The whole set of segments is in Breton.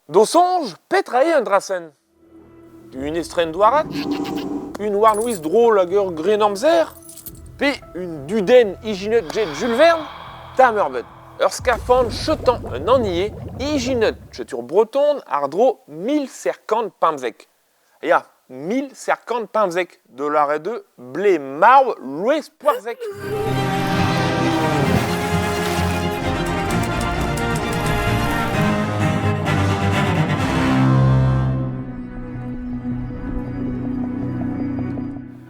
D'ho soñj, petra eo an dra-sen? Un estren-douarad? Un houarnwiz drol hag ur grennamzer? Pe un dudenn ijinet get Jules Verne? Tamm-meurbet. Ur skafandr cheutañ un annie ijinet chetur breton àr-dro 1715. Ya, 1715, da lâret eo blez marv Loeiz Poarzeg.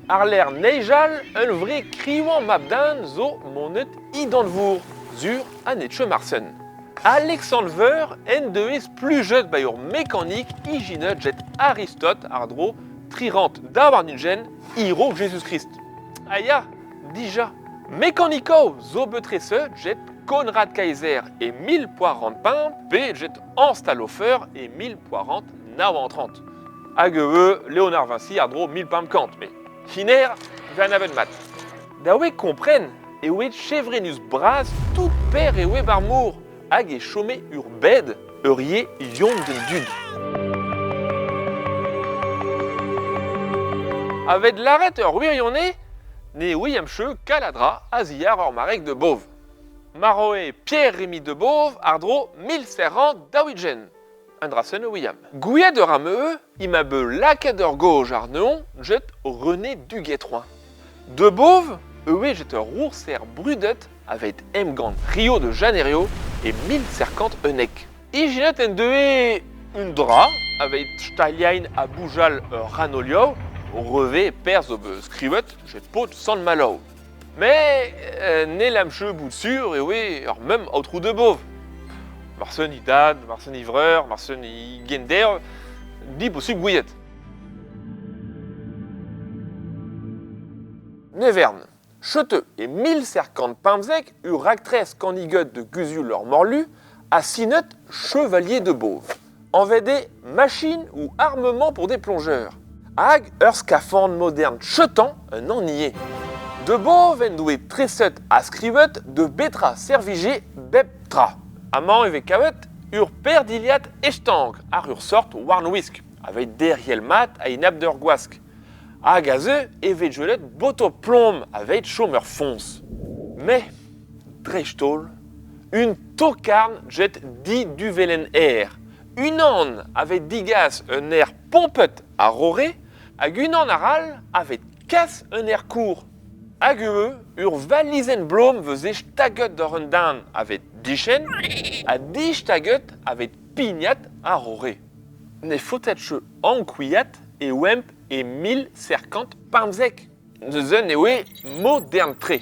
Àr-lerc'h nijal, un wreg krivañ mab-den zo monet idanvour, sur ha ne Marsen. Alexandre Veur en deus splujet ba ur mekanik ijinet get Aristote àr-dro 322 e-raok Jezuz-Krist. Ah ya, dija. Mekanikoù zo bet treset get Konrad Kaiser e 1405 pe get Hans Talhofer e 1439. Hag ivez Leonard Vinci àr-dro 1500, met hiner 'vez mat. Da oe kompren e oe chevrennus bras tout per e oe bar mor hag e chome ur bed ur yer yon d'an dud. A-ved lâret ur wirionez ne ouiemp cheu kaladra a-ziàr ur marek de Bov. Marv eo Pierre-Rémy de Bov àr-dro 1740. Un dra-sen e ouiamp. Gouiet ur am-eus ema bet lakaet ur gaoj àrnezhoñ get René Duguay-Trouin. De Bov e oe get ur rourser brudet aveit emgann Rio de Janeiro e 1711. Ijinet en deue un dra aveit staliañ ha boujal ur ranolioù reve perzh zo bet skrivet get paotr Sant-Malo. Mais ne lamche bout sur e oe ur mem aotrou de Bov. Marsen he dad, marsen he vreur, marsen he genderv, diposubl gouiet. Ne vern. Cheuteu e 1715 ur raktres kanniget de guzul ur morlu ha sinet Chevalier de Bov. Anvet eo machine ou armement pour des plongeurs. Hag ur skafandr modern cheutañ un annie. De Bov en doe treset ha skrivet de betra servije bep tra. Amañ e vez kavet ur perdilhad estank àr ur sort warnwisk, aveit derc'hel mat a-enep d'ur gwask. Hag aze e vez gwelet botoù plom aveit chom er foñs. Met, dreist-holl, un tokarn get diduvelenn aer. Unan a vez digas un aer pompet a rore hag unan arall a vez kas un aer kour. Hag ivez ur valizenn blom veze staget doc'h un den a vez dichen ha distaget a vez pignat a rore. Ne faotet ket ankouaat e oamp e 1715. Neuze e oe modern-tre.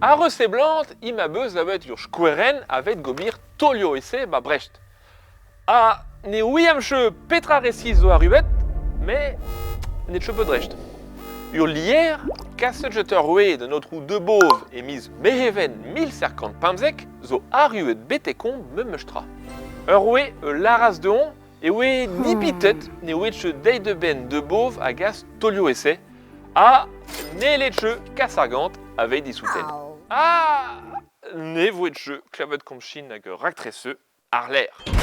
Ar re seblant ema beuz avet ur skouerenn avet gobir taolioù ese ba Brest. Ha ne ouiamp ket petra resis zo arruet, met n'eo ket peudrecht. Ur lier kaset get ur roue d'an aotrou de Bov e miz Mezheven 1715 zo arruet betek-omp memes tra. Ur roue e lâras dezhañ e oe dipitet ne oe ket deiz da benn de Bov a gas taolioù ese ha n'helle ket kas argant aveit e souten. Ha ne voe ket klevet komz hag ur raktres àr-lerc'h.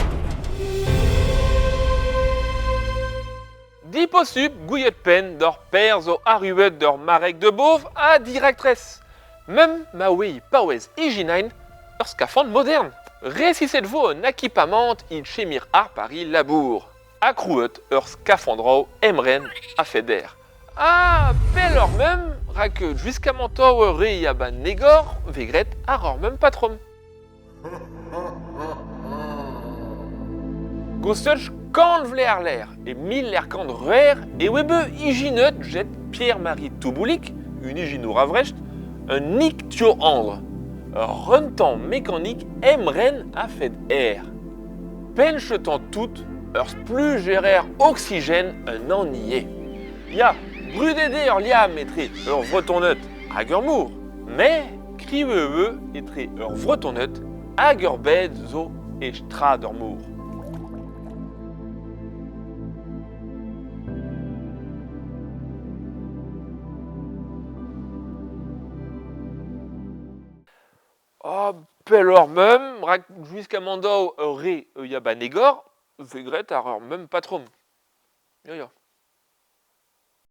Diposubl gouiet penn d'ur paer zo arruet d'ur marek de Bov ha diraktres. Mem ma oe paouez ijinain ur skafandr modern. Resiset vo un akipamant e chemir ar Paris labour. Ha krouet ur skafandroù emren a-fed aer. Ha pelloc'h mem, rak gwiskamantoù ur re ya ba negor vez graet àr ur mem patrom. Gostelch kant vloaz àr-lerc'h, e 1406 e oe bet ijinet get Pierre-Marie Touboulic, un ijinour a Vrest, un iktioandr, ur runtañ mekanik emren a-fet aer. Penchetañ tout ur splujerer oksigen un annie. Ya, brudet eo ur liamm etre ur Vretoned hag ur mor, met kriv eo etre ur Vretoned hag ur bed zo e strad ur mor. Oh, Pelloc'h meump rak gwiskamant ur re ya ba 'n egor 'vez graet àr ur mem patrom. Ya ya.